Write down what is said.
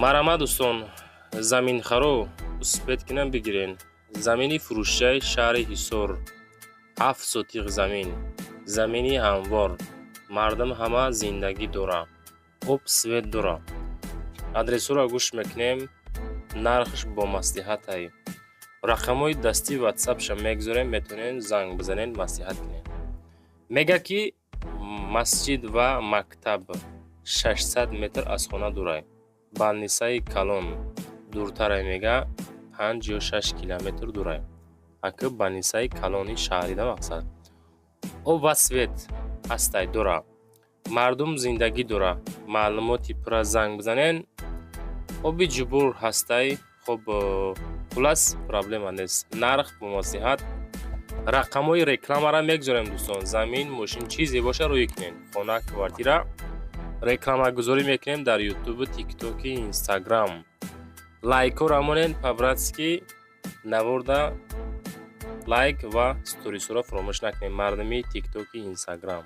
Марама, дӯстон, заминхаро успеть кинам бигирен. Замини фурӯшаи шаҳри Ҳисор, 7 сотих замин, замини ҳамвор, мардум ҳама зиндагӣ дора, об, свет дора. Адресҳоро гӯш мекунем, нархш бо маслиҳатай. Рақамҳои дастии ватсапша мегузорем, метавонед занг бизанед, маслиҳат кунед. Мега, ки масҷид ва мактаб 600 метр аз хона дурай. Больницаи калон дуртарай, мега, 5 ё 6 километр дурай. Аки больницаи калони шаҳрида мақсад. Об ва свет ҳастай, дора. Мардум зиндагӣ дора. Маълумоти пурра занг бизанен. Оби ҷубур ҳастай. Хоб, хулас, проблема нест. Нарх бо маслиҳат. Рақамҳои рекламаро мегузорем, дӯстон. Замин, мошин, чизе боша, рӯй кунед. Хона, квартира рекламагузорӣ мекунем дар Ютубу, Тиктоки, Инстаграм. Лайкҳоро монед по-братски, наворда лайк ва сторисҳоро фаромӯш накунед, мардуми Тиктоки, Инстаграм.